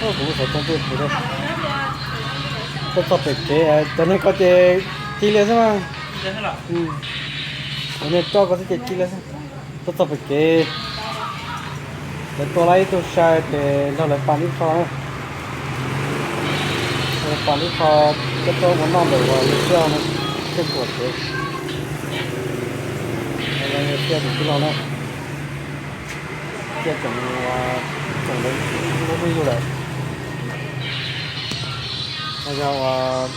Kuv xov tooj twb pw, tuaj txog pem kev, cov neeg ko ces ci li xwb mas. Cov neeg coj ko xwb ces ci li xwb. Tuaj txog pem kev, lawv tua lawm ib tug sai ces nrog lawv pam ib qho na. Nrog lawv pam ib qho, coj tuaj ua noj ntawm uas lub xyoo no, tej kuam kev. Lawv thiaj tus tij laug na, thiaj tseem, tseem lawv lub hnub yug lawm. Yog uas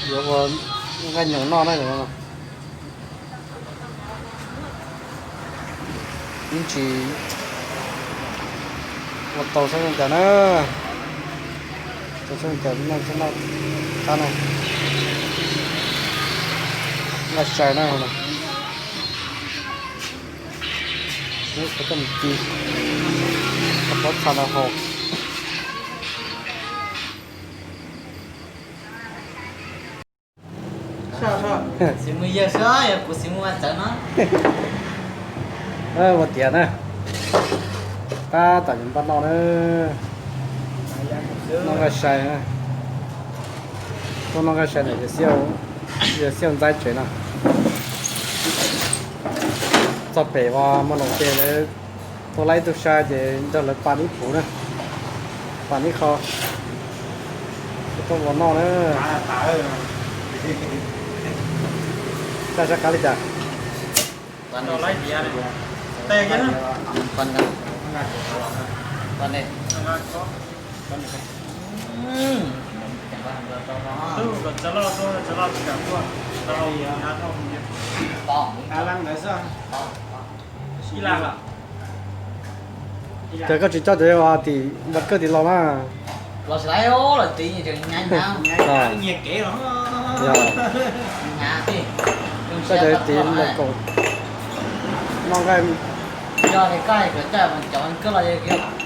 yuav ua nqaij nyoos noj na. Ib ntsis ua tau saib zoo cas na. Tau saib zoo cas noj, noj qab na. Noj sai na. Qhov coj mus ci, qhov pob txha no haus. Xis mus yawg xwb, yog kuv xis mus ua txawv no. Ua tiav na, tab tom yuav npaj noj na. Noj nqaij sai, tuaj noj nqaij sai ntawm yawg Xiauj Ntxaib tsev no. Txog pem uas Mos Loos ces lawv tua lawm ib tug sai ces nrog lawv pam ib puv na, pam ib qho, tuaj ua noj na. Saj sab qab li cas? Ces koj tsis coj cov tim npam kawj tim los na. Los tsis tau, los tim nyias kev los. Koj cov tim npam kaum noj nqaij. Yog tias koj hais kom coj cov kawj los,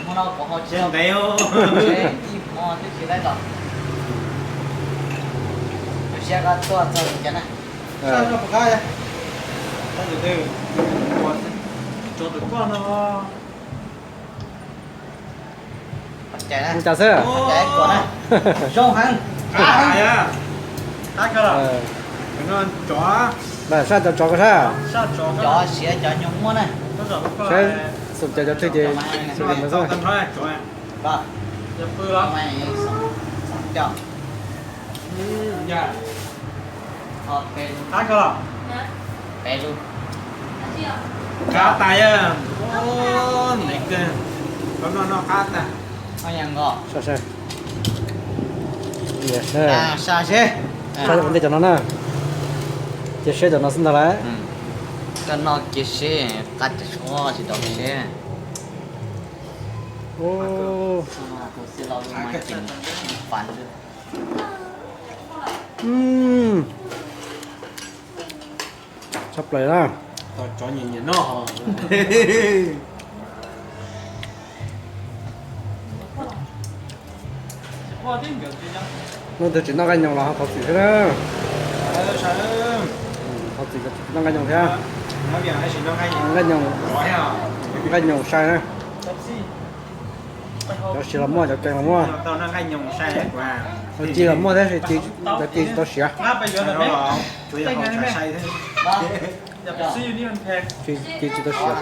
hmo no kuv ho tsis ntev, ib hmo twb tsis tau los. Kuv siab koj tuaj txog li cas na. Ua cas xwb? Zoo heev. Saj cov tsov ko sab. Cov siav cov nyuag muab na. Saib xum cov cov twg ces xum li ntawd xwb. Qab tas, qab tas, noj noj qab tas. Saj seb, saj ua ntej cov no na, cia seb cov no xwb ntag lauj. Koj noj cia seb qab tas tsis tau seb. Tshaj plaws na. Leej twg tsis noj nqaij nyoos los ho thov txim thiab na. Thov txim cov tsis noj nqaij nyoos thiab. Nqaij nyoos, nqaij nyoos sai na. Cov siav los muaj, cov kees los muaj. Ci los muaj thiab, cov ci tsis tau siav. Ci tsis tau siav.